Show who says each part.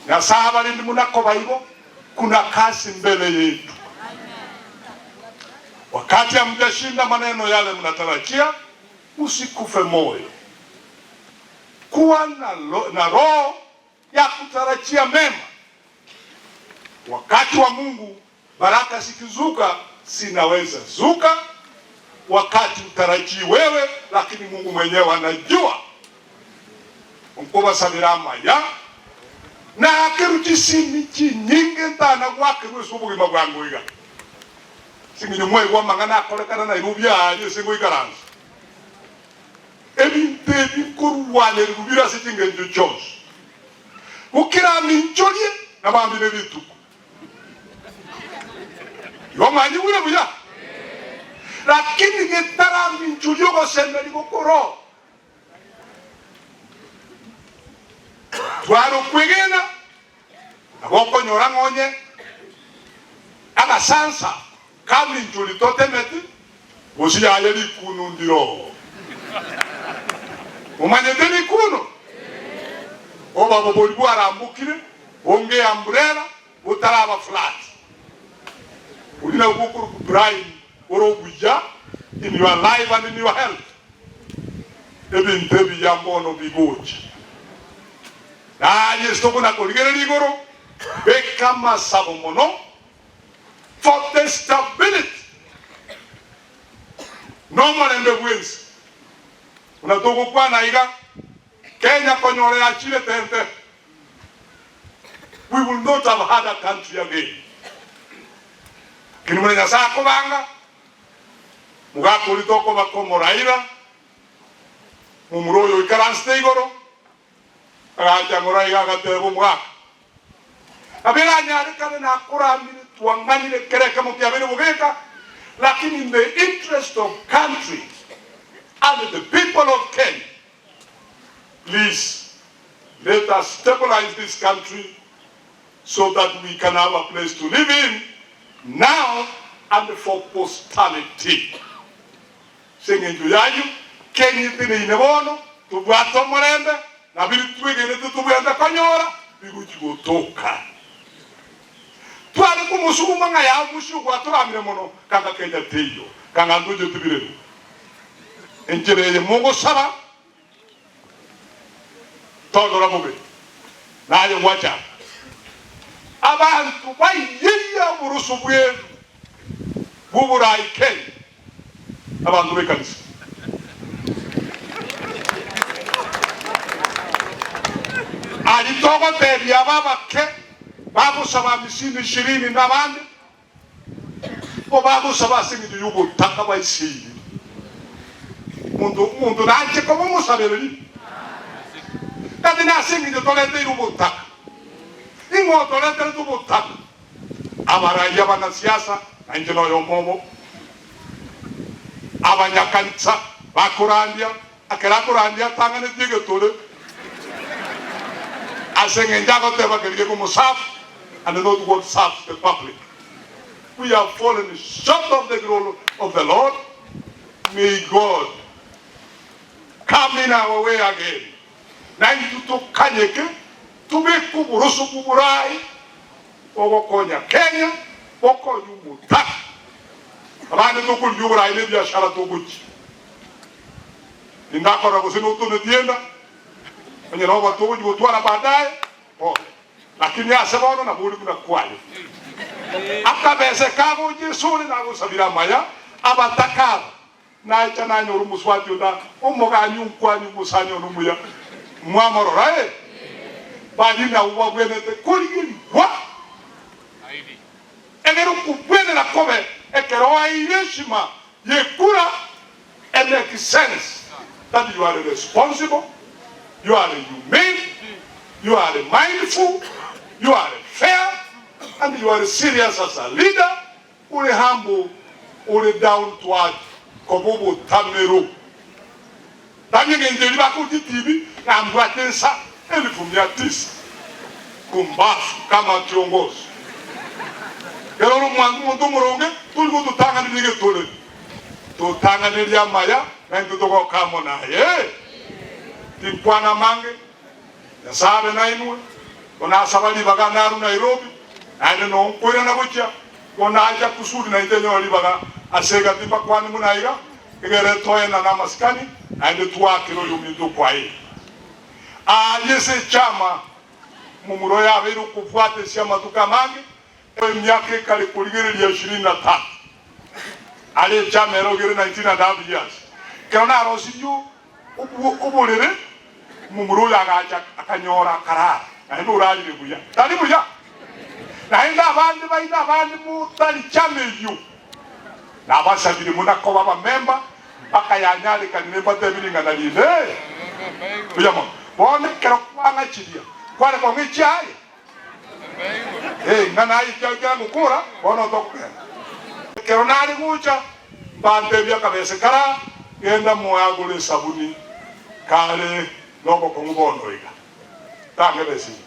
Speaker 1: Nyasae abarindi muna koba igo, kuna kazi mbele yetu. Wakati hamjashinda maneno yale mnatarajia, musikufe moyo. Kuwa na, lo, na roho ya kutarajia mema. Wakati wa Mungu baraka zikizuka zinaweza zuka wakati utarajii wewe, lakini Mungu mwenyewe anajua. Nkobasabera amaya naakerwe chisimi chinyinge ntana gwakerwa ase obogima bwango iga. Ase eng'encho mwaigwa amang'ana akorekana Nairobi aaria ase ngoikaransa. Ebinto ebi nkorwanererwa bire ase chingencho chionsi. Gokeraminchorie nabambi ne rituko. Igo mwanyigure buya? Lakini getaraminchoria ogosemeria gokoro, tware okwegena, nabo okonyora ng'a onye agasansa kaminchoria totemeti, gose yaya rikuno ndiro. Momanyete rikuno? Obabo boria bwarambokire bonge eambrela botaraba flat. Oria nabwo okorokwa prime ore obuya in your life and in your health. Ebinto ebiya mbono bigocha. Naye ase tokona korigereria igoro, beka amasabo mono for the stability nomorembe bwensi. Buna togokwana iga, Kenya konyora yachire tente, we will not have had a country again. Lakini buna Nyasae akobanga, mogakorita okoba kw'omoraira, momura oyo oikaransete igoro, agacha ng'ora iga agateba omogaka, Nabo eranyarekane nakoramire twang'anire kera ekemo kiabeire bogeka, lakini in the interest of country and the people of Kenya, please let us stabilize this country so that we can have a place to live in now and for posterity. Ase engencho y'ayio, Kenya eteneine bono, tobwate omorembe, na biria twegenete tobwenerete konyora bigochia gotoka. Tware komosuguma ng'a yao mochie gwatoramire mono, kanga Kenya teiyo, kanga ntocheti birero. Enchera eye mogosaba tondora bobe, naye gwachaka. Abanto baiyeiye oboroso bw'eru bw'oborai Kenya. Abanto b'ekanisa. Aria togotebia aba abake bagosaba amisini ishirini na abande, nigo bagosaba ase engencho y'obotaka baiseire. Omonto omonto nanche koba omosabereri, gati nase engencho toreteire obotaka. Ning'o otoreterete obotaka? Abarai, abanasiasa, na inche noyomo obo. Abanyakanisa bakorandia, ekero akorandia atang'anetie egetore, ase engencho agoteba keria gekomoserve and not what serves the public. We have fallen short of the glory of the Lord. May God come in our way again. Na intwe tokanyeke tobeke oboroso bw'oborai Ogokonya Kenya gokonya omotaka. Abande tokorigia oborai na ebiashara togochia. Tindakorora gose notonetie enda, onye noba togochia gotwara baadaye, pole. Lakini ase bono nabo ore buna kwaye. Akabese kagocha esore nagosabire amaya, abataka aba Nacha nanyora omosubati onde omogani onkwani omosani one omuya. Mwamorora, eh? Baria nabwo babwenerete korigerigwa. Ekero okobwenera kobe ekero oeire eshima y'ekura, it make sense that you are responsible, you are humane, you are mindful, you are fair and you are serious as a leader. Ore humble, ore down to earth koba obotamero. Tari engencho eria bakoruta etibi ng'a mbwate ensa elifu mia tisa. Pumbafu kama kiongozi. Ekero ore omwango omonto omoronge tori gototang'aneria egetore. Totang'anerie amaya naintwe togoka amo naye. Tinkwana amange, Nyasae abe nainwe. Igo nasaba ribaga narue Nairobi, naende noo nkoirana gochia, igo nacha kusudi nainche nyore ribaga ase egati mbakwane buna iga, egere toenane amasikani, naende twakere oyominto okwaeire. Aaria ase echama momura oyo abeire okobwata ase amatuko amange, emiaka ekare korigereria ishirini na tatu. Aria echama ere ogere 19 and half years. Ekero narosirie oborere, omomura oyo agacha akanyora akarara, naende orarire buya. Tari buya? Naende abande baino abande motari chama eyio, nabasabire muna koba abamemba mpaka yanyarekanire mbatebi ring'ana rinde buya mono. Bono ekero kwang'achiria, kware kong'a echiaye? Ee, ing'ana aye ekiagera ngokora, bono tokogenda. Ekero nare gocha, mbantebie akabese kara, Genda moe agore esabuni, kare nobokong'u bono iga. Tang'e ebese eyio.